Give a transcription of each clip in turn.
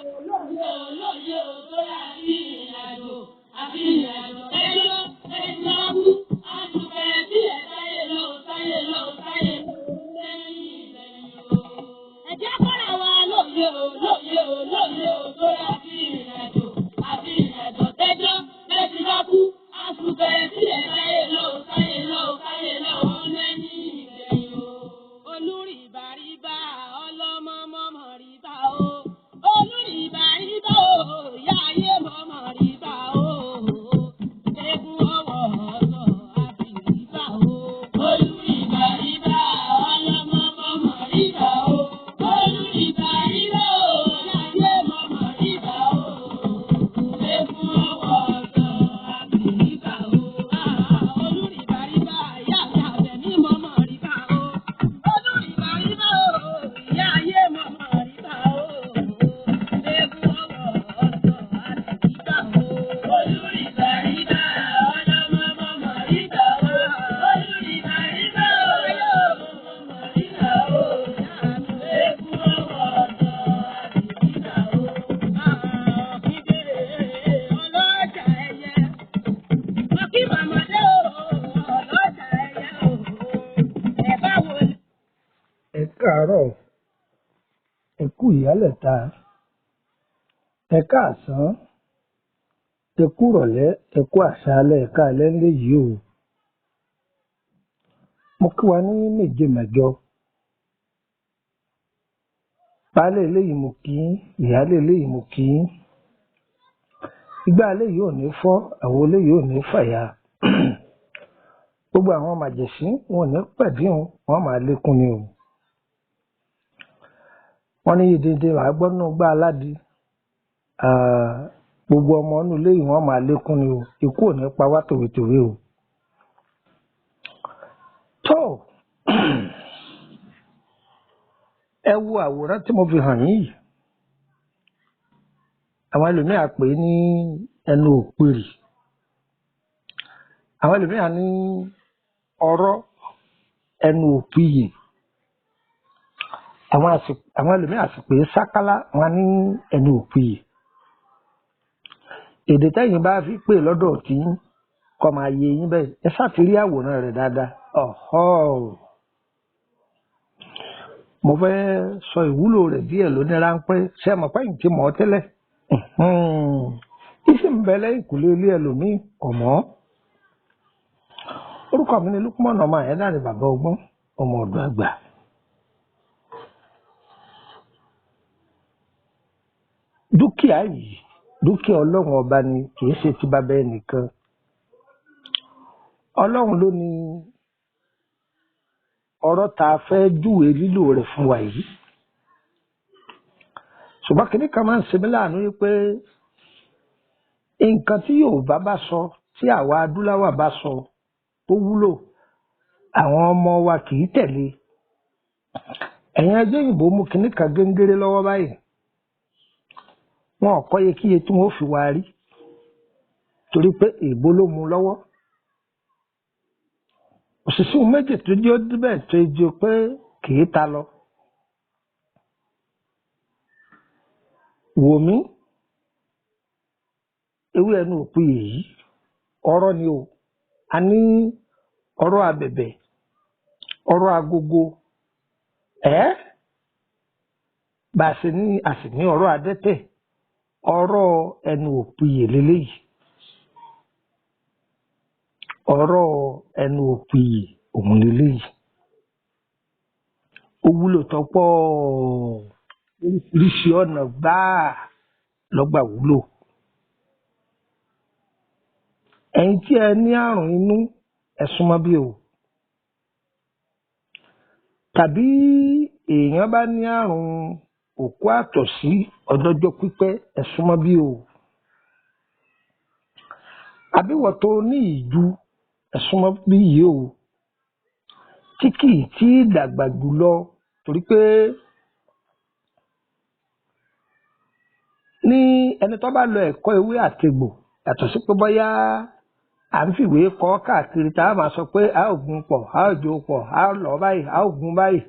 Lóye o, lóye o, tó yá sí ìrìn àjò àti ìrìn àjò ẹjọ́ ẹjọ́ kú àtúbẹ̀rẹ̀ sílẹ̀ sáyé lọ, sáyé lọ, sáyé lọ lẹ́yìn ìgbẹ̀yìn o. Ẹ jẹ́ kọ́ra wa lóye o, lóye o, lóye o, tó yá sí ìrìn àjò àti ìrìn àjò tẹ́jọ́ lẹ́sìn bá kú àtúbẹ̀rẹ̀ sílẹ̀ sáyé lọ, sáyé lọ, sáyé lọ lẹ́yìn ìgbẹ̀yìn o. Olúrìbàrìbà ọlọ́mọ mọ́mọ́ rìbá o. Olúrìbàrìbà o, ìyá ayé mọ́mọ́ rìbá o. Eégún ọwọ́ ọ̀sọ̀ àti rìbá o. Olúrìbàrìbà ọlọ́mọ mọ́mọ́ rìbá o. Olúrìbàrìbà o, ìyá ayé mọ́mọ́ rìbá o. Eégún ọwọ́ ọ̀sọ̀ àti rìbá o. Olúrìbàrìbà ìyá mi àbẹ̀mí mọ́mọ́ rìbá o. Olúrìbàrìbà o, ìyá ayé mọ́mọ́ rìbá o. Eégún ọwọ́ ọ̀sọ̀ àti rìbá o. Olúrìbàrìbà ọlọ́mọ mọ́mọ́ rìbá o. Olúrìbàrìbà o, mọ́mọ́ rìbá o. Eégún ọwọ́ ọ̀sọ̀ àti rìbá o. Ọ̀kíndé ọlọ́jà ẹyẹ. Ọ̀kí màmá dé o, ọlọ́jà ẹyẹ o. Ẹ bá wo Ẹ káàárọ̀, ẹ kú ìyálẹ̀ta, ẹ káàsán, ẹ kú ìrọ̀lẹ́, ẹ kú àṣálẹ́, ẹ káalẹ́ ńlé yìí o. Mo kí wa ní méje mẹ́jọ. Baálé ilé yìí mo kí yín, ìyáálé ilé yìí mo kí yín. Igbá ilé yìí ò ní fọ́, àwo ilé yìí ò ní fàya. Gbogbo àwọn màjèṣín wọn ò ní pẹ̀dín o, wọ́n máa lékún ni o. Wọ́n ní yìdìndín làá gbọ́ nínú igbá aládì. Gbogbo ọmọ inú ilé yìí wọ́n máa lékún ni o. Ikú ò ní pa wá tòwétòwé o. Tó ẹ wo àwòrán tí mo fi hàn yín yìí. Àwọn ẹlòmíì á pè é ní ẹnu òpèrè. Àwọn ẹlòmíì á ní ọ̀rọ̀ ẹnu òpìyè. Àwọn ẹlòmíì á sì pè é sákálá, wọn á ní ẹnu òpìyè. Èdè tẹ́yin bá fi pè lọ́dọ̀ tí yín kó máa yé yín bẹ́ẹ̀. Ẹ ṣáà ti rí àwòrán rẹ̀ dáadáa. Ọ̀họ́! Mo fẹ́ sọ ìwúlò rẹ̀ díẹ̀ lóní ráńpẹ́. Ṣé ẹ mọ̀ pé ẹ̀yin ti mọ̀ ọ́ tẹ́lẹ̀? Ìṣì ń bẹ lẹ́yìnkùlé ilé ẹlòmíì kò mọ̀. Orúkọ mi ni Lukman ọmọ Àyándàrè bàbá ọgbọ́n, ọmọ ọ̀dọ̀ àgbà. Dúkìá yìí, dúkìá Ọlọ́run ọba ni, kì í ṣe ti bàbá ẹnìkan. Ọlọ́run ló ní ọ̀rọ̀ tá a fẹ́ júwe lílò rẹ̀ fún wa yìí. Ṣùgbọ́n kinní kan máa ń ṣe mí láàánú wípé nǹkan tí Yorùbá bá sọ, tí àwa adúláwà bá sọ tó wúlò, àwọn ọmọ wa kì í tẹ̀lé. Ẹ̀yin ẹjẹ́ òyìnbó mú kinní kan géńgéré lọ́wọ́ báyìí. Wọn ò kọ́ iyekíye tí wọ́n ó fi wá rí torí pé èèbó ló mú lọ́wọ́. Òṣìṣẹ́ ohun méjì tó jẹ́ ó débẹ̀ tó jẹ́ pé kì í ta lọ. Wò mí, ewé ẹnu òpìyè yìí, ọ̀rọ̀ ni o. A ní ọ̀rọ̀ abẹ̀bẹ̀, ọ̀rọ̀ agogo, ẹ́ bá a ṣe ní a sì ní ọ̀rọ̀ adẹ́tẹ̀, ọ̀rọ̀ ẹnu òpìyè leléyìí. Ọ̀rọ̀ ẹnu òpìyè òun leléyìí. Ó wúlò tó pọ̀, oríṣiríṣi ọ̀nà gbáà ló gbà wúlò. Ẹ̀yin tí ẹ ní àrùn inú, ẹ súnmọ́ bí o. Tàbí èèyàn bá ní àrùn òkú àtọ̀sí ọlọ́jọ́ pípẹ́, ẹ súnmọ́ bí o. Àbí ìwọ tó ní ìju, ẹ súnmọ́ bí yìí o. Tí kì í tí dàgbà jù lọ torí pé ní ẹni tó bá lọ ẹ̀kọ́ ewé àtegbò yàtọ̀ sí pé bóyá à ń fìwé kọ́ káàkiri tá a máa sọ pé a ò gun pọ̀, a ò jó pọ̀, a ò lọ báyìí, a ò gun báyìí.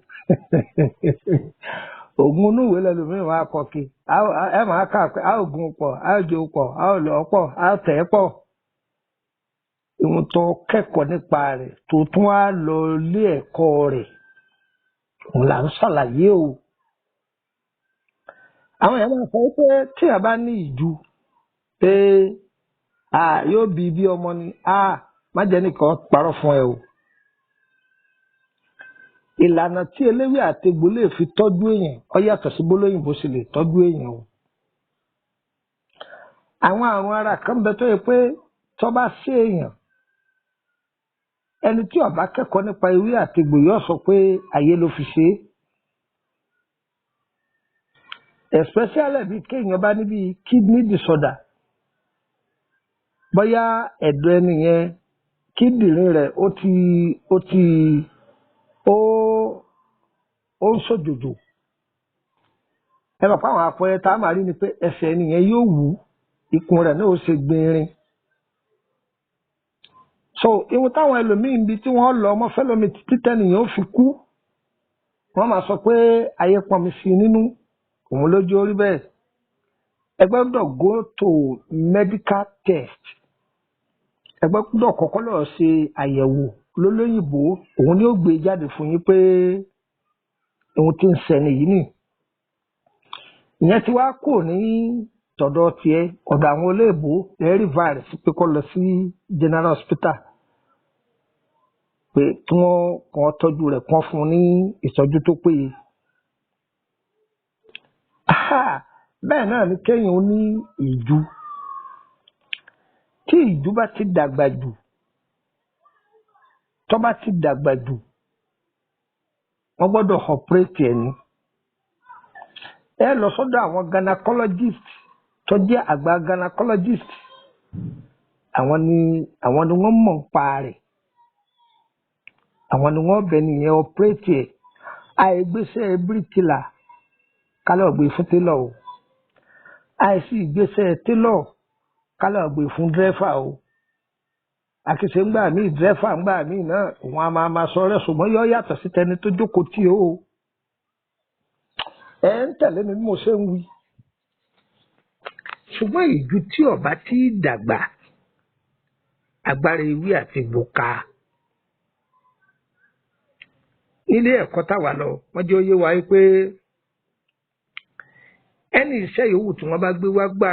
Ògùn inú ìwé lẹlòmíì wá kọ kí ẹ máa kà pé a ò gun pọ̀, a ò jó pọ̀, a ò lọ pọ̀, a ò tẹ̀ pọ̀. Ìwọ̀n tó kẹ́kọ̀ọ́ nípa rẹ̀ tó tún á lọ ilé ẹ̀kọ́ rẹ̀, òun là ń ṣàlàyé o. Àwọn èèyàn máa sọ pé tí a bá ní ìju pé a yóò bí bí ọmọ ni, a má jẹ́ nìkan parọ́ fún ẹ o. Ìlànà tí eléwé àtegbò lè fi tọ́jú èèyàn ó yàtọ̀ sí bólóyìnbó ṣe lè tọ́jú èèyàn o. Àwọn àrùn ara kan bẹ tó yẹ pé tó bá ṣe èèyàn, ẹni tí ó bá kẹ́kọ̀ọ́ nípa ewé àtegbò yóò sọ pé ayé ló fi ṣe é. Especially bí kéèyàn bá níbi kidney disorder, bóyá ẹ̀dọ̀ ẹni yẹn kíndìnrín rẹ̀ ó ti ó ti ó ó ń ṣòjòjò. Ẹ mọ̀ pé àwọn àpẹẹrẹ tá a máa rí ni pé ẹsẹ̀ ẹni yẹn yóò wú, ikùn rẹ̀ náà ó ṣe gbinrin. So ihun táwọn ẹlòmíín bi tí wọ́n lọ ọmọ fẹ́lómi títí tẹ́nìyàn ó fi kú, wọ́n máa sọ pé ayé pọnmi sí i nínú, òun lójú orí bẹ́ẹ̀. Ẹ gbọ́dọ̀ go to medical test. Ẹ gbọ́dọ̀ kọ́kọ́ lọ ṣe àyẹ̀wò lólóyìnbó, òun ni ó gbé jáde fún yín pé ohun tí ń ṣẹni yìí nì. Ìyẹn ti wá kò ní tọ̀dọ̀ tiẹ̀, ọ̀dọ̀ àwọn olóyìnbó lẹ́rìí virus pé kó lọ sí general hospital pé kí wọ́n kàn tọ́jú rẹ̀, kàn fún un ní ìtọ́jú tó péye. Bẹ́ẹ̀ náà ni kéèyàn ó ní ìju. Tí ìju bá ti dàgbà jù, tó bá ti dàgbà jù, wọ́n gbọ́dọ̀ operate ẹ̀ ni. Ẹ lọ sọ́dọ̀ àwọn gynecologist tó jẹ́ àgbà gynecologist, àwọn ni wọ́n mọ̀ nípa rẹ̀, àwọn ni wọ́n bẹ̀ nìyẹn operate ẹ̀. Àìgbésẹ̀ bíríkìlà kálọ̀ gbé fún télọ̀ o, àìsí ìgbésẹ̀ télọ̀ kálọ̀ gbé fún dírẹ́fà o. Àkìsẹ́ ńgbà míì dírẹ́fà ńgbà míì náà òun á máa máa sọ rẹ̀, ṣùgbọ́n yọ yàtọ̀ sí tẹni tó jókòó tì ó. Ẹ ń tẹ̀lé mi bí mo ṣe ń wí. Ṣùgbọ́n ìju tí ọba ti dàgbà, agbára ewé àti gbòka. Nílé ẹ̀kọ́ táwa lọ, wọ́n jẹ́ ó yé wa pé ẹni iṣẹ́ yòówù tí wọ́n bá gbé wá gbà,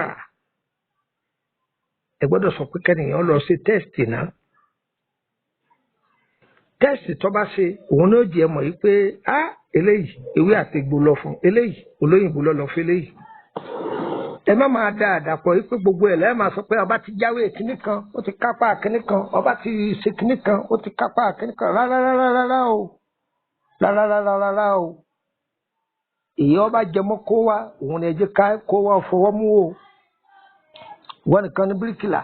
ẹ gbọ́dọ̀ sọ pé kẹ́nìyàn lọ ṣe tẹ́sítì náà. Tẹ́sítì tó bá ṣe, òun náà jẹ́ mọ̀ yìí pé á eléyìí ewé àti egbò lọ fún eléyìí, olóyìnbó lọ lọ fún eléyìí. Ẹ má máa da àdàpọ̀ yìí pé gbogbo ẹ̀ lẹ́ẹ̀ máa sọ pé ọba ti jáwé kinní kan, ó ti kápá kinní kan, ọba ti ṣe kinní kan, ó ti kápá kinní kan. Rárá rárá rárá o, rárá rárá rárá o. Èyí ọba jẹmọ́ kó wá, òun ni ẹ jẹ́ ká kó wá fọwọ́ mú o. Wọ́n nìkan ní bíríkìlà,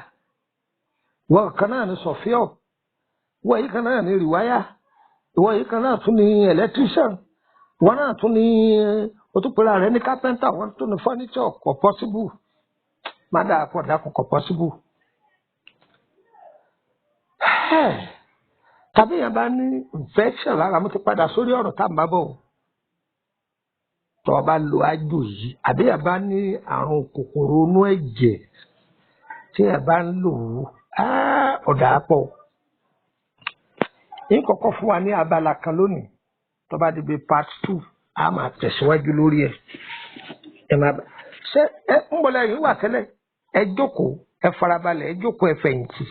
wọ́n kan náà ní sọ̀fíọ̀, wọ́n yìí kan náà ní rìwáyà, wọ́n yìí kan náà tún ní ẹlẹ́tíríṣàn, wọ́n náà tún ní otúpẹ̀rẹ̀ rẹ̀ ní kápẹ́ńtà, wọ́n tún ní fọ́níṣọ̀. Kò pọ́síbù, má dáa pọ̀ dákun, kò pọ́síbù. Tàbí yẹn bá ní infection lára, mo ti padà sórí ọ̀rọ̀ tá à ń bá bọ̀ o. Tó o bá lo ájò yìí, àbí yẹn bá ní àrùn kòkòrò inú ẹ̀jẹ̀ tí ẹ bá ń lò ó, ọ̀dà pọ̀. Yín kọ́kọ́ fún wa ní abala kan lónìí, tó bá di bí part 2, a máa tẹ̀síwájú lórí ẹ̀. Ẹ máa bá ṣé ẹ ń bọ̀ lẹ́yìn wà tẹ́lẹ̀, ẹ jókòó, ẹ farabalẹ̀, ẹ jókòó, ẹ fẹ̀yìntì.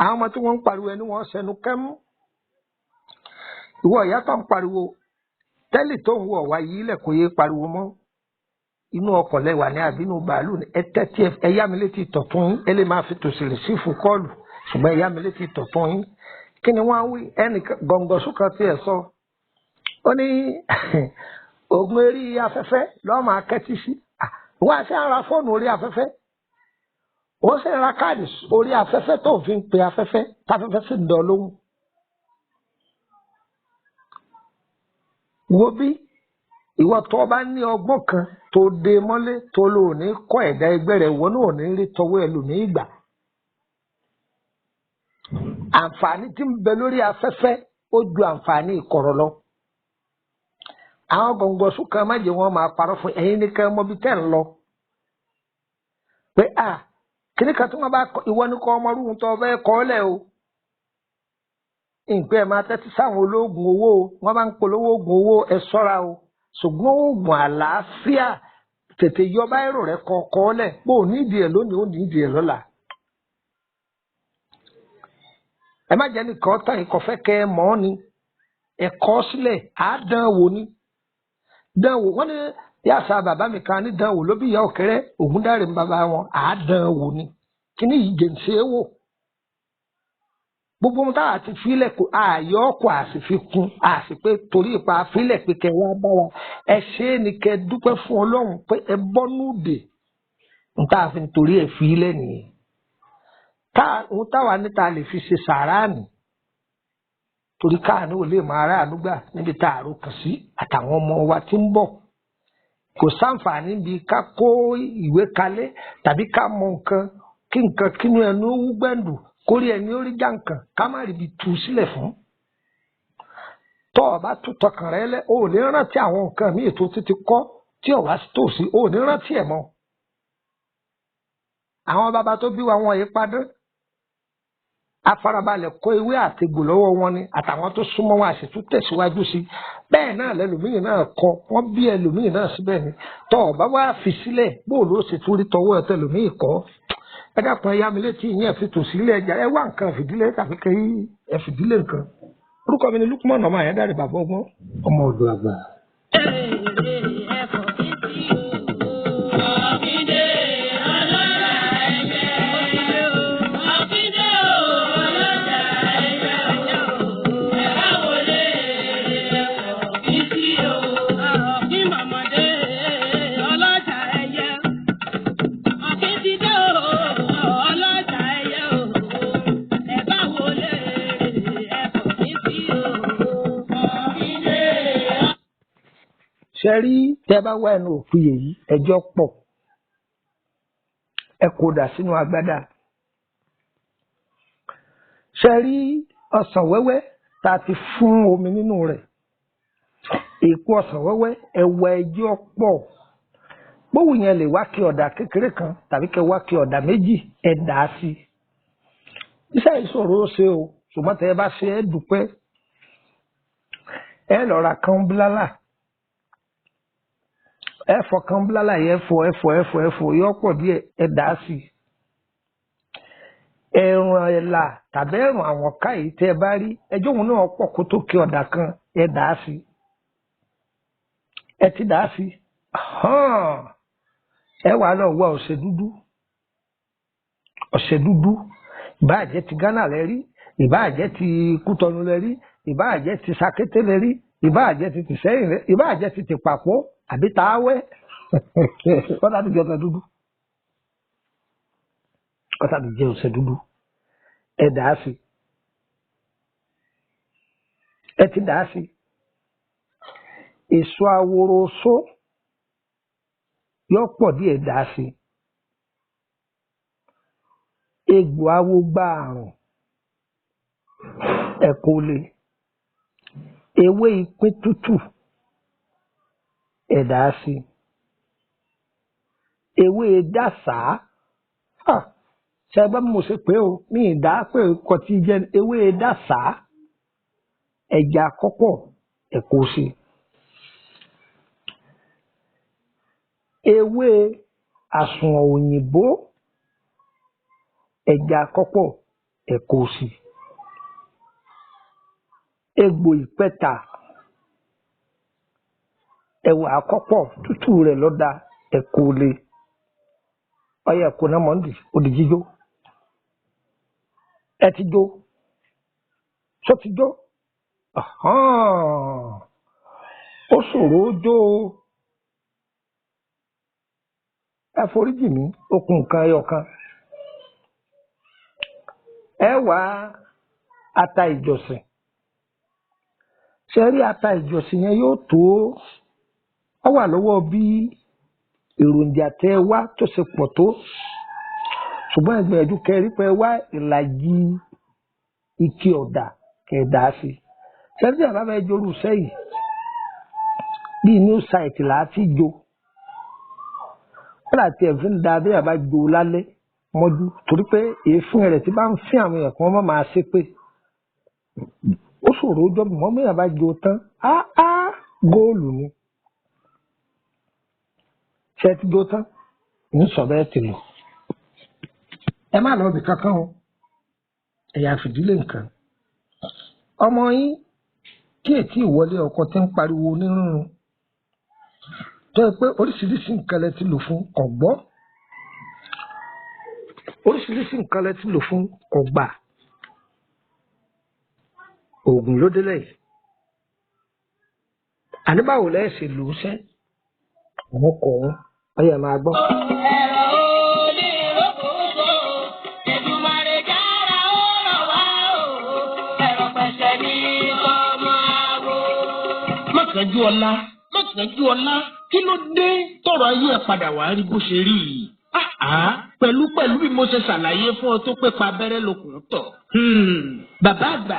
Àwọn ọmọ tí wọ́n ń pariwo ẹni wọ́n ṣẹnu kẹ́mú. Ìwọ ìyá tó ń pariwo, tẹ́lì tó ń wọ̀ wá yìí lẹ̀ kó yé pariwo mọ́. Inú ọkọ̀ lẹ́wà ní àbínú bàálù ni ẹ tẹ́tí, ẹ yá mi létí tọ̀tún yín, ẹ lè máa fi tòsí rìsífù kọ́ọ̀lù, ṣùgbọ́n ẹ yá mi létí tọ̀tún yín. Kí ni wọ́n á wí? Ẹnì gọ̀ǹgọ̀sù kan tí ẹ sọ. Ó ní oògùn eré afẹ́fẹ́ lọ́ọ́ máa kẹ́tí sí. Wọ́n á ṣe ń ra fóònù orí afẹ́fẹ́. Ó sì ń ra káàdì orí afẹ́fẹ́ tó fi ń pe afẹ́fẹ́, táfẹ́fẹ́ sì ń dán lóhùn. Wo bí ìwọ tó o bá ní ọgbọ́n kan tó de mọ́lé tó lò ní kọ́ ẹ̀dá ẹgbẹ́ rẹ̀, ìwọ náà ò ní rí tọwọ́ ẹlòmíì gbà. Àǹfààní tí ń bẹ lórí afẹ́fẹ́ ó ju àǹfààní ìkọ̀rọ̀ lọ. Àwọn gọ̀ǹgọ̀sù kan má jẹ́ wọn máa parọ́ fún ẹ̀yin nìkan mọ bí tẹ́ ń lọ. Pé à kíní kan tí wọ́n bá ìwọ ní kọ́ ọmọ rúhun tó fẹ́ kọ́ lẹ̀ o. Nǹkan ẹ̀ máa tẹ́tí sáwọn olóògùn owó o, wọ́n bá ń polówó oògùn owó ẹ sọ́ra o. Ṣùgbọ́n oògùn àlàáfíà tètè yọ báírò rẹ kọ̀ọ̀kọ́ lẹ̀ bó o nídìí ẹ̀ lónìí ó nídìí ẹ̀ lọ́la. Ẹ má jẹ́ nìkan tán ìkọ̀fẹ́ kẹ́ ẹ mọ̀ ọ́ ni ẹ kọ sílẹ̀ á dán wò ni dán wò wọ́n ní yàtọ̀ bàbá mi kan ní dán wò ló bí ìyá ọ̀kẹ́rẹ́ Ògúndáre ń bàbá wọn á dán wò ni kíní yìí jẹ̀ǹsẹ̀ wò gbogbo ohun táwa ti filẹ̀ kó ààyè ọkọ̀ àsìfi kún àsì pé torí ipa filẹ̀ pé kẹ wá bá wa ẹ ṣe é ni kẹ dúpẹ́ fún Ọlọ́run pé ẹ bọ́nú dè ń tá a fi torí ẹ filẹ̀ nìyẹn ohun táwa níta lè fi ṣe sàárà nì torí káàánú ò lè máa ráàánú gbà níbi tá àrò kàn sí àtàwọn ọmọ wa tí ń bọ̀ kò sáǹfààní bíi ká kó ìwé kalẹ̀ tàbí ká mọ nǹkan kí nǹkan kínú ẹnu wú gbẹ̀ǹdù kórí ẹni ó rí jàǹkàn ká má ríbi tú sílẹ̀ fún. Tọ́ ọ bá tún tọkàn rẹ lẹ́ o ò ní rántí àwọn nǹkan míì tó ti kọ́ tí ò wá tòsí o ò ní rántí ẹ̀ mọ́. Àwọn bàbá tó bí wa wọn yìí padà afarabalẹ̀ kó ewé àtegbò lọ́wọ́ wọn ni àtàwọn tó súnmọ́ wọn àṣetú tẹ̀síwájú sí bẹ́ẹ̀ náà lẹ́lòmíì náà kọ wọ́n bí ẹlòmíì náà síbẹ̀ ni tọ́ ọ bá wá fi sílẹ̀ bóòlù ó sì tún rí tọwọ́ ẹ tẹlòmíì kọ́ ẹ dákun ẹ yá mi létí ìyẹn fi tò sílẹ̀ ẹja ẹ wá nǹkan fìdílé tàbí kẹ́ ẹ fìdílé nǹkan. Orúkọ mi ni Lukman ọmọ Àyándárè bàbá ọgbọ́n ọmọ ọ̀dọ̀ àgbà. Ṣe rí tẹ́ bá wá ẹnu òpìyè yìí ẹjọ́ pọ̀ ẹ kó dà sínú agbádá. Ṣe rí ọsàn wẹ́wẹ́ tá a ti fún omi nínú rẹ̀, èpo ọsàn wẹ́wẹ́ ẹwà ẹjọ́ pọ̀ gbówù yẹn lè wá kí ọ̀dà kékeré kan tàbí kẹ́ wá kí ọ̀dà méjì ẹ dà á sí. Iṣẹ́ ìṣòro ó ṣe o, ṣùgbọ́n tẹ́ ẹ bá ṣe é dúpẹ́. Ẹ lọ ra kan bílálà, ẹ fọ kan bílálà yẹn, fọ ẹ fọ ẹ fọ ẹ fọ yọ pọ̀ díẹ̀ ẹ dà á sí. Ẹ̀rùn ẹ̀là tàbí ẹ̀rùn àwọn ká yìí tẹ́ ẹ bá rí ẹjọ́ òun náà pọ̀ kó tó kí ọ̀dà kan ẹ dà á sí. Ẹ ti dà á sí. Ẹ wàá lọ wá ọṣẹ dúdú, ọṣẹ dúdú ìbáà jẹ́ ti Ghana lẹ rí, ìbáà jẹ́ ti Kútọ̀nù lẹ rí, ìbáà jẹ́ ti Sakété lẹ rí, ìbáà jẹ́ ti Tìsẹ́yìn lẹ, ìbáà jẹ́ ti Tìpàpọ̀ àbí Tàáwẹ́. Kọ́tà ti jẹ́ ọṣẹ dúdú, kọ́tà ti jẹ́ ọṣẹ dúdú, ẹ dà á sí. Ẹ ti dà á sí. Èso aworo oṣó yọ pọ̀ díẹ̀, dà á sí. Egbò awo gba àrùn ẹ kó lé. Ewé ìpín tútù ẹ dà á sí. Ewé dàsá, ṣe bá mo ṣe pé o mi ì dá pé kò tí jẹ ewé dàsá, ẹja kọ́pọ̀ ẹ kó sí. Ewé àsùnwọ̀n òyìnbó ẹja kọ́pọ̀ ẹ kó sí. Egbò ìpẹta ẹwà àkọ́pọ̀ tútù rẹ̀ lọ́dà ẹ kó lé. Ọyẹ ẹ̀kọ́ náà mọ̀ndì òdì jíjó. Ẹ ti jó, ṣó ti jó? Ó ṣòro ó jó o. Ẹ foríjì mí, okùn nǹkan ẹyọ kan. Ẹ wá ata ìjọsìn. Ṣe rí ata ìjọsìn yẹn yóò tó ọ wà lọ́wọ́ bí èròjà tẹ wá tó ṣe pọ̀ tó, ṣùgbọ́n ẹ gbìyànjú kẹrí pé wá ìlàjì ike ọ̀dà kẹdà sí. Ṣe rí àbá bẹ́ẹ̀ jorú sẹ́yìn, Bíi new site là á ti jo. Kódà tí ẹ̀ fi ń da bí àbá jo lálẹ́ mọ́jú, torí pé èéfín rẹ̀ ti bá ń fín àwọn èèyàn kí wọ́n má máa ṣépè. Ó ṣòro ó jọ́ mọ́ bí àbá jo tán, á góòlù ni. Ṣé ẹ ti jo tán? Ń sọ bẹ́ẹ̀ ti lò. Ẹ má lọ ibì kankan o. Ẹ̀yà fìdílé nǹkan. Ọmọ yín kí ètí ìwọlé ọkọ tí ń pariwo onírúurú tó yẹ pé oríṣiríṣi nǹkan lẹ ti lò fún kò gbọ́, oríṣiríṣi nǹkan lẹ ti lò fún kò gbà. Oògùn ló délẹ̀ yìí. Àní báwo lẹ ṣe lò ó sẹ́? Àwọn kọ̀ ọ́n, ọyẹ máa gbọ́. Ẹ̀rọ oníròkòtò, Èdùmàrè jára ó rọ̀ wá o, ẹ̀rọ pẹ̀sẹ̀ ní tọmọ àwo. Má kánjú ọlá, má kánjú ọlá, kí ló dé tọrọ ayé ẹ padà wá rí bó ṣe rí yìí? Àá pẹ̀lú pẹ̀lú bí mo ṣe ṣàlàyé fún ọ tó pé pa abẹ́rẹ́ lókun tọ̀. Bàbá àgbà,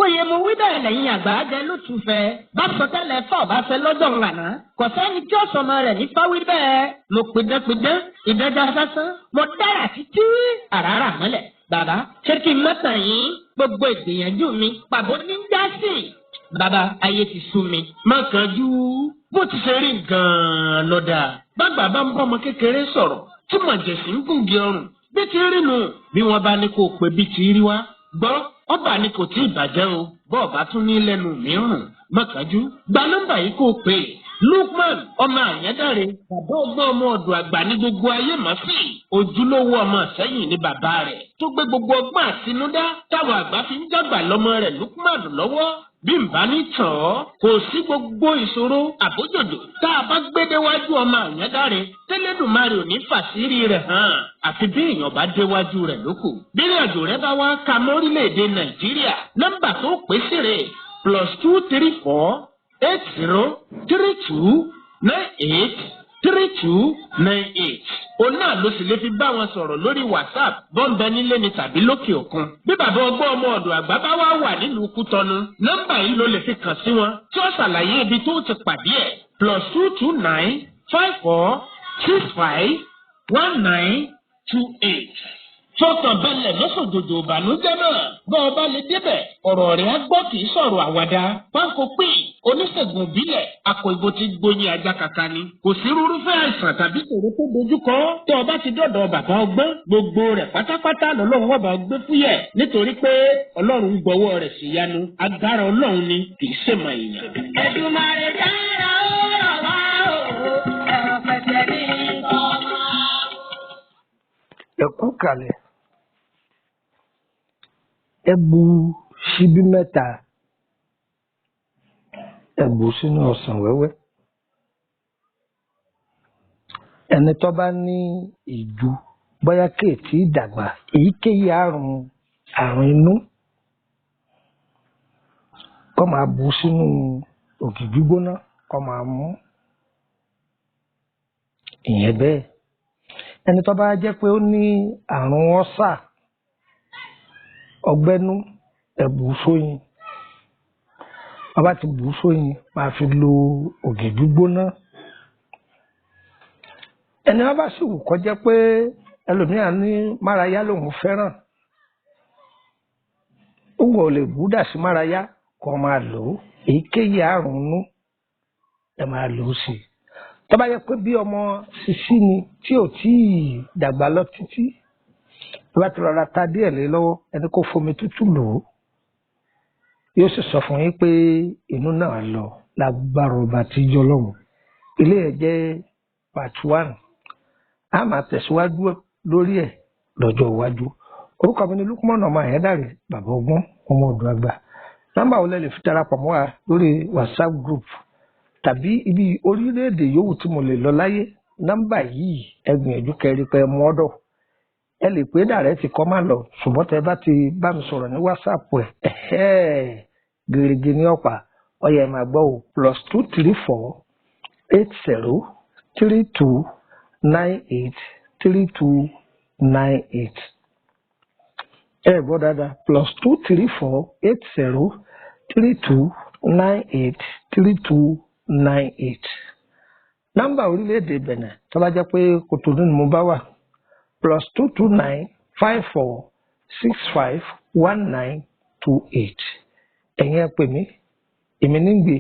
oyè mo wí bẹ́ẹ̀ lẹ́yìn àgbà jẹ ló tún fẹ́. Bá sọ tẹ́lẹ̀ fọ́ bá fẹ́ lọ́jọ́ ńlànà. Kò sẹ́ni tí ó sọmọ rẹ̀ ní fáwí bẹ́ẹ̀. Mo pidánpidán, ìdájà sásán, mo dára títí àràrà mọ́lẹ̀. Bàbá, ṣé kí n mọ́tàn yín? Gbogbo ìgbìyànjú mi pàbó ní já sí. Bàbá, ayé ti sú mi. Má kánjú, bó ti ṣe rí gan-an lọ́dà. Bàgbà bá ń bọ́ ọmọ kékeré sọ̀rọ̀ tí màjèsí ń gùngì ọrùn. Bí ti rí nù, bí wọ́n bá ní kó o pè bí ti rí wá. Gbọ́, ọba ni kò tí ì bàjẹ́ o, bọ́ọ̀bá tún ní lẹ́nu mìíràn. Má kánjú, gba nọ́mbà yìí kó o pè. Lukman ọmọ Àyẹ́dàre, bàbá ọgbọ́n ọmọ ọ̀dọ̀ àgbà ní gbogbo ayé mọ̀ sí. Ojúlówó ọmọ Ìsẹ́yìn ni bàbá rẹ̀ tó gbé gbogbo ọgbọ́n àtinúdá táwọn àgbà fi ń jágbà lọ́mọ rẹ̀ Lukman lọ́wọ́. Bí n bá ní tàn ọ́, kò sí gbogbo ìṣòro àbójòjò tá a bá gbé déwájú ọmọ Àyẹ́dàre tẹ́lẹ̀dùmarè ò ní fàṣírí rẹ̀ hàn, àfi bí èèyàn bá déwájú rẹ̀ lókù. Bí ìrìnàjò rẹ bá wá ka mọ́rílẹ̀-èdè Nàìjíríà, nọ́mbà tó pè sí rè +234 80 32 98 32 98. Òun náà ló sì lè fi bá wọn sọ̀rọ̀ lórí WhatsApp bọ́ǹbẹ nílé ni tàbí lókè òkun. Bí bàbá ọgbọ́n ọmọ ọ̀dọ̀ àgbà bá wá wà nílùú Kútọ́nù, nọ́mbà yìí ló lè fi kàn sí wọn tí ó ṣàlàyé ibi tó ti pàdé ẹ̀ +229 54 65 19 28. Fọkàn balẹ̀ lọ́sọ̀dòdò ìbànújẹ́ náà. Bọ́ ọ bá lè débẹ̀, ọ̀rọ̀ rẹ̀ á gbọ́ kì í sọ̀rọ̀ àwàdà. Páńkó pín oníṣègùn ìbílẹ̀ akọ ìbò ti gbóyin ajá kaka ni. Kò sí rúrúfẹ́ àìsàn tàbí kòró tó dojúkọ. Tó o bá ti dọ̀dọ̀ bàbá ọgbọ́n, gbogbo rẹ̀ pátápátá lọ́lọ́run ọba ọgbẹ́ fúyẹ̀. Nítorí pé Ọlọ́run ń gbọ́wọ́ rẹ̀ sí yanu. Agbára Ọlọ́run ni kì í ṣèmọ̀ èèyàn. Èdùmàrè jára ó rọ̀ wá o, ẹ̀rọ pẹ̀sẹ̀ ní tọmọ àwo. Ẹ kú kalẹ̀. Ẹ bu ṣíbí mẹ́ta, ẹ bù sínú ọsàn wẹ́wẹ́. Ẹni tó bá ní ìju bóyá kéètì ìdàgbà èyíkéyìí àrùn inú kó máa bù sínú ògì gbígbóná kó máa mú ìyẹn bẹ́ẹ̀. Ẹni tó bá jẹ́ pé ó ní àrùn ọ́sà ọgbẹ́nú, ẹ bù sóyin. Bá ti bù sóyin, máa fi lo ògì gbígbóná. Ẹni wọn bá sì wù kó jẹ́ pé ẹlòmíràn ní márayá lòun fẹ́ràn, ó wọ̀ lè bù dà sí márayá kó máa lò ó. Èyíkéyìí àrùn inú ẹ máa lò ó sí i. Tó bá yẹ pé bí ọmọ sisi ni tí ò tíì dàgbà lọ títí, tó bá ti rọra ta díẹ̀ lé lọ́wọ́, ẹni kó fomi tútù lò ó, yóò sì sọ fún yín pé inú náà lọ lágbára ọba tí jọ lọ́hùn. Ilé ẹ̀ jẹ́ part 1. A máa tẹ̀síwájú lórí ẹ̀ lọ́jọ́ iwájú. Orúkọ mi ni Lukman ọmọ Àyẹ́dàrè, bàbá ọgbọ́n ọmọ ọ̀dọ̀ àgbà. Nọ́mbà wo lẹ lè fi darapọ̀ mọ́ wa lórí WhatsApp group tàbí ibi orílẹ̀-èdè yòówù tí mo lè lọ láyé? Nọ́mbà yìí ẹ gbìyànjú kẹrí pé mú ọ́dọ̀. Ẹ lè pé dàrẹ́ ti kọ́ má lọ, ṣùgbọ́n tẹ bá ti bá mi sọ̀rọ̀ ní WhatsApp ẹ̀ gèrègè ní ọ̀pá ọ̀yẹ̀ ẹ̀ máa gbọ́ o +234 80 32 98 32 98. Ẹ gbọ́ dáadáa +234 80 32 98 32 98. Nọ́mbà orílẹ̀-èdè Benin, tó bá jẹ́ pé Kòtònú ni mo bá wà, +229 54 65 19 28. Ẹ̀yin ẹ pè mí, èmi ní gbé.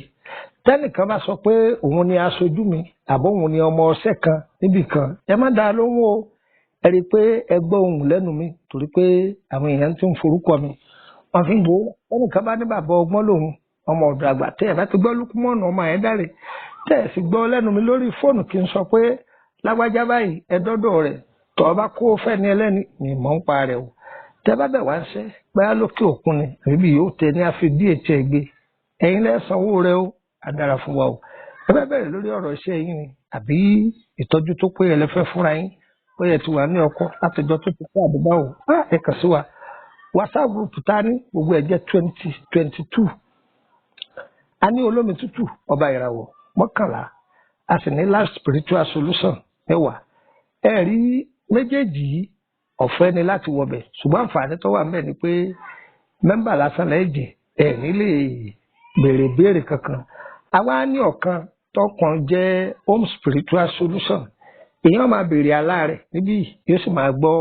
Tẹ́nìkan bá sọ pé òun ni aṣojú mi àbọ̀ òun ni ọmọ ọṣẹ́ kan níbì kan, ẹ má dá a lóhùn o. Ẹ rí i pé ẹ gbọ́ ohùn lẹ́nu mi, torí pé àwọn èèyàn ti ń forúkọ mi, wọ́n fi ń gbowó. Tẹ́nìkan bá ní bàbá ọgbọ́n lòun, ọmọ ọ̀dọ̀ àgbà, tẹ́ ẹ bá ti gbọ́ Lukumọ̀nù ọmọ ẹ̀ dáre, tẹ́ ẹ sì gbọ́ lẹ́nu mi lórí fóònù kí n sọ pé lágbájá báyìí ẹ dọ́dọ̀ rẹ̀, tọ́ ọ bá kó fẹ́ni ẹlẹ́ni mi mọ̀ ń pa rẹ̀ o. Tẹ́ bá bẹ̀ wá ń ṣẹ́ báyà lókè òkun ni àbí bí yóò tẹ ní àfi díẹ̀ tí ẹ gbé, ẹ̀yin lẹ́ sanwó rẹ o. Á dára fún wa o. Ẹ bá bẹ̀rẹ̀ lórí ọ̀rọ̀ iṣẹ́ yín ni àbí ìtọ́jú tó pé ẹ lẹ́fẹ́ fúnra yín, bóyá ẹ ti wà ní ọkọ látọjọ́ tó ti pẹ́ àdúgbò o, á ẹ kàn sí wa. WhatsApp group ta ní gbogbo ẹ̀ jẹ́ 2022. A ní olómi tútù ọba ìràwọ̀ 11, a sì ní life spiritual solution 10. Ẹ rí méjèèjì yìí, ọ̀fẹ́ ni láti wọbẹ̀, ṣùgbọ́n àǹfààní tó wà ń bẹ̀ ni pé mẹ́mbà lásán lẹ́ẹ̀ jẹ́, ẹ̀ nílé béèrè béèrè kankan. Àwa ní ọ̀kan tọkàn jẹ́ home spiritual solution. Èèyàn máa béèrè àlá rẹ̀ níbí, yóò sì máa gbọ́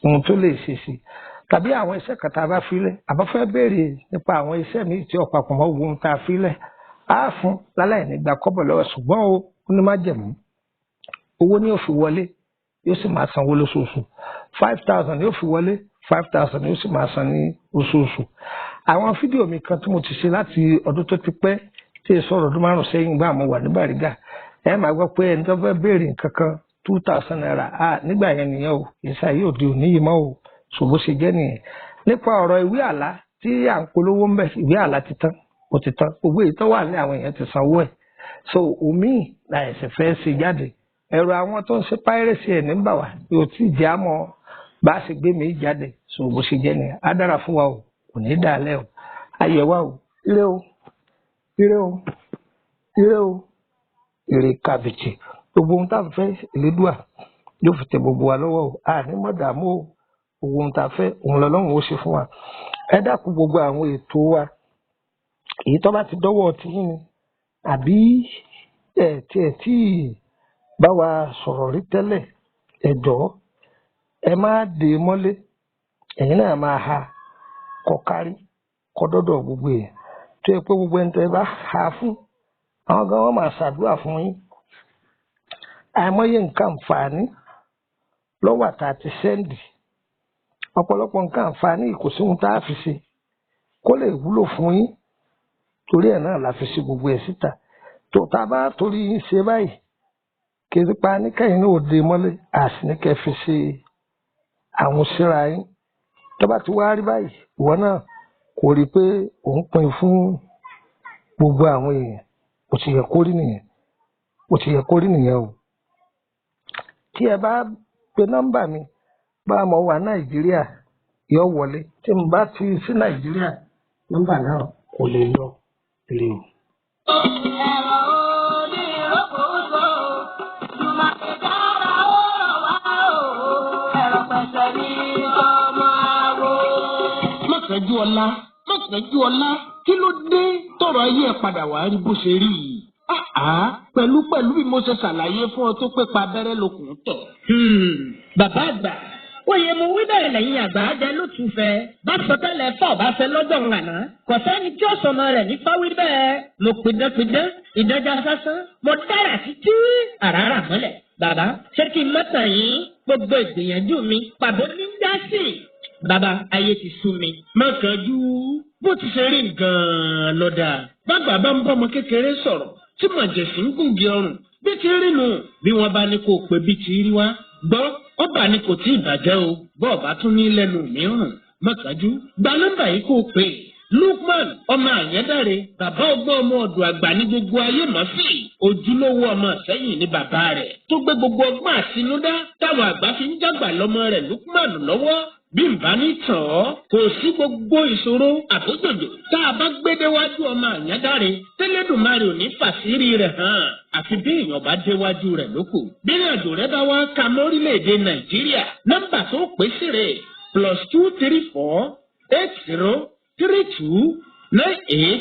ohun tó lè ṣe sí i, tàbí àwọn iṣẹ́ kan tá a bá filẹ̀, àbá fẹ́ béèrè nípa àwọn iṣẹ́ míì tí ọ̀pọ̀ mọ́ ohun tá a filẹ̀, á fún láláì ní gba kọ́bọ̀ lọ́wọ́. Ṣùgbọ́n o, ó ní májẹ̀mú, owó ni yóò fi wọlé, yóò sì máa sanwó lóṣooṣù. 5,000 yóò fi wọlé, 5,000 yóò sì máa san ní oṣooṣù. Àwọn fídíò mi kan tí mo ti ṣe láti ọdún tó ti pẹ́, tí èso ọ̀rọ̀ ọdún 5 sẹ́yìn gbà mo wà ní Bàrígà, ẹ máa gbọ́ pé ẹni tó fẹ́ béèrè nǹkan kan ₦2,000 nígbà yẹn nìyẹn o. Ìsà yóò di òní yìí mọ́ o. Ṣòbó ṣe jẹ́ nìyẹn. Nípa ọ̀rọ̀ ìwé àlá tí à ń polówó ń bẹ̀, ìwé àlá ti tán, ó ti tán. Gbogbo èyí tó wà ní àwọn èèyàn ti sanwó ẹ̀. So omi la ẹ̀sẹ̀ fẹ́ ṣe jáde. Ẹ̀rọ àwọn tó ń ṣe piracy ẹ̀ nígbà wá yóò tí ì jẹ́ àmọ́ bá a ṣe gbé mi jáde. Ṣòbó ṣe jẹ́ nìyẹn. Á dára fún wa o, kò ní í dàlẹ́ o. Ayẹ̀ wa o, ire o, ire o, ire o, ire kàbìtì. Gbogbo ohun tá a fẹ́, Elédùà yóò fi tẹ gbogbo wa lọ́wọ́ o. A ní mọ̀ dààmú o. Gbogbo ohun tá a fẹ́, òun lọ́lọ́run ó ṣe fún wa. Ẹ dákun, gbogbo àwọn ètò wa, èyí tó bá ti dọ́wọ́ ti yín ni àbí ẹ tiẹ̀ tí bá wa sọ̀rọ̀ rí tẹ́lẹ̀, ẹ jọ̀ọ́ ẹ má dè é mọ́lé. Ẹ̀yin náà máa ha kọ kárí kọ dọ́dọ̀ gbogbo èèyàn, tó yẹ pé gbogbo ẹni tẹ́ bá ha fún àwọn gan, wọ́n máa ṣàdúrà fún yín. Àìmọye nǹkan àǹfààní lọ́wọ́ àtà àti send. Ọ̀pọ̀lọpọ̀ nǹkan àǹfààní kò sí ohun tá a fi ṣe kó lè wúlò fún yín, torí ẹ̀ náà la fi ṣe gbogbo ẹ̀ síta. Tó tá a bá torí yín ṣe báyìí, kì í pa níkẹyìn ní òde mọ́lé, àsì ní kẹ́ fi ṣe àwọn síra yín. Tó bá ti wá rí báyìí, ìwọ náà kò rí i pé òun pín fún gbogbo àwọn èèyàn. Bó ti yẹ kó rí nìyẹn, bó ti yẹ kó rí nìyẹn o. Tí ẹ bá pe nọ́mbà mi, bá a mọ̀ wà Nàìjíríà, yóò wọlé. Tí n bá ti sí Nàìjíríà, nọ́mbà náà kò lè lọ. Ire o. Ẹ̀rọ onírọ́kòóso, Jùmọ̀kẹ́ dára ó rọ̀ wá o. Ẹ̀rọ pẹ̀sẹ̀ ní ọmọ àwo. Mọ̀kànjú ọlá, mọ̀kànjú ọlá, kí ló dé tọrọ ayé ẹ padà wá rí bó ṣe rí yìí? Àá pẹ̀lú pẹ̀lú bí mo ṣe ṣàlàyé fún ọ tó pé pa abẹ́rẹ́ lókun tọ̀. Bàbá àgbà, oyè mo wí bẹ́ẹ̀ lẹ́yìn àgbà jẹ́ lótùfẹ́. Bá sọ tẹ́lẹ̀ fọ́ bá fẹ́ lọ́jọ́ àná, kò sẹ́ni tí ó sọmọ rẹ̀ ní fáwí bẹ́ẹ̀. Mo pidánpidán, ìdájà sásán, mo dára títí àràrà mọ́lẹ̀. Bàbá, ṣé kí n mọ́tàn yín? Gbogbo ìgbìyànjú mi pàbó ní dá sí. Bàbá, ayé ti sú mi. Mọ̀kànjú, bó ti ṣe rí gan-an lọ́dà. Bàgbà bá ń bọ́mọ kékeré sọ̀rọ̀ tí màjèsí ń gùngi ọrùn bí ti rí nù. Bí wọ́n bá ní kó o pè bí ti rí wá gbọ́, ọba ni kò tí ì bàjẹ́ o. Bọ́ọ̀bá tún ní lẹ́nu mìíràn, mọ̀kájú gba nọ́mbà yìí kó o pè. Lukman ọmọ Àyẹ́dáre, bàbá ọgbọ́n, ọmọ ọ̀dọ̀ àgbà ní gbogbo ayé mọ̀ sí. Ojúlówó ọmọ Ìsẹ́yìn ní bàbá rẹ̀ tó gbé gbogbo ọgbọ́n àtinúdá táwọn àgbà fi ń jágbà lọ́mọ rẹ̀ Lukman lọ́wọ́. Bí n bá ní tàn ọ́, kò sí gbogbo ìṣòro àbójòjò tá a bá gbé déwájú ọmọ Àyàndáre tẹ́lẹ̀dùmarè ò ní fàṣírí rẹ̀ hàn, àfi bí èèyàn bá déwájú rẹ̀ lókù. Bí ìrìnàjò rẹ bá wá ka mọ́rílẹ̀-èdè Nàìjíríà, nọ́mbà tó pè sí rẹ̀ +234 80 32 98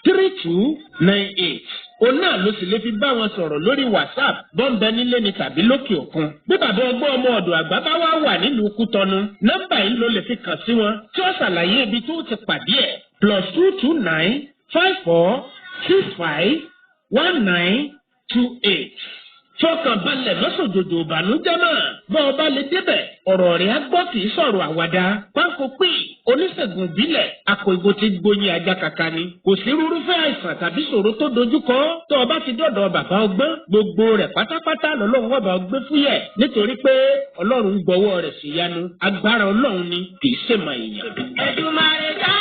32 98. Òun náà ló sì lè fi bá wọn sọ̀rọ̀ lórí WhatsApp bọ́ńbẹ nílé ni tàbí lókè òkun. Bí bàbá ọgbọ́n ọmọ ọ̀dọ̀ àgbà bá wá wà nílùú Kútọ́nù, nọ́mbà yìí ló lè fi kàn sí wọn tí ó ṣàlàyé ibi tó ti pàdé ẹ̀ +229 54 65 19 28. Fọkàn balẹ̀ lọ́sọ̀jòjò ìbànújẹ́ náà bọ́ ọ bá lè débẹ̀ ọ̀rọ̀ rẹ̀ á gbọ́ kì í sọ̀rọ̀ àwàdà pánkó pé oníṣègùn ìbílẹ̀ akọ ìgò ti gboyin ajá kaka ni kò sí rúrúfẹ́ àìsàn tàbí ṣòro tó dojúkọ tó o bá ti dọ̀dọ̀ bàbá ọgbọ́n gbogbo rẹ̀ pátápátá lọ́lọ́run ọba ọgbẹ́ fúyẹ̀ nítorí pé Ọlọ́run gbọ́wọ́ rẹ̀ síyanu agbára Ọlọ́run ni kì í ṣèmọ̀ èèyàn. Èdùmàrè dá.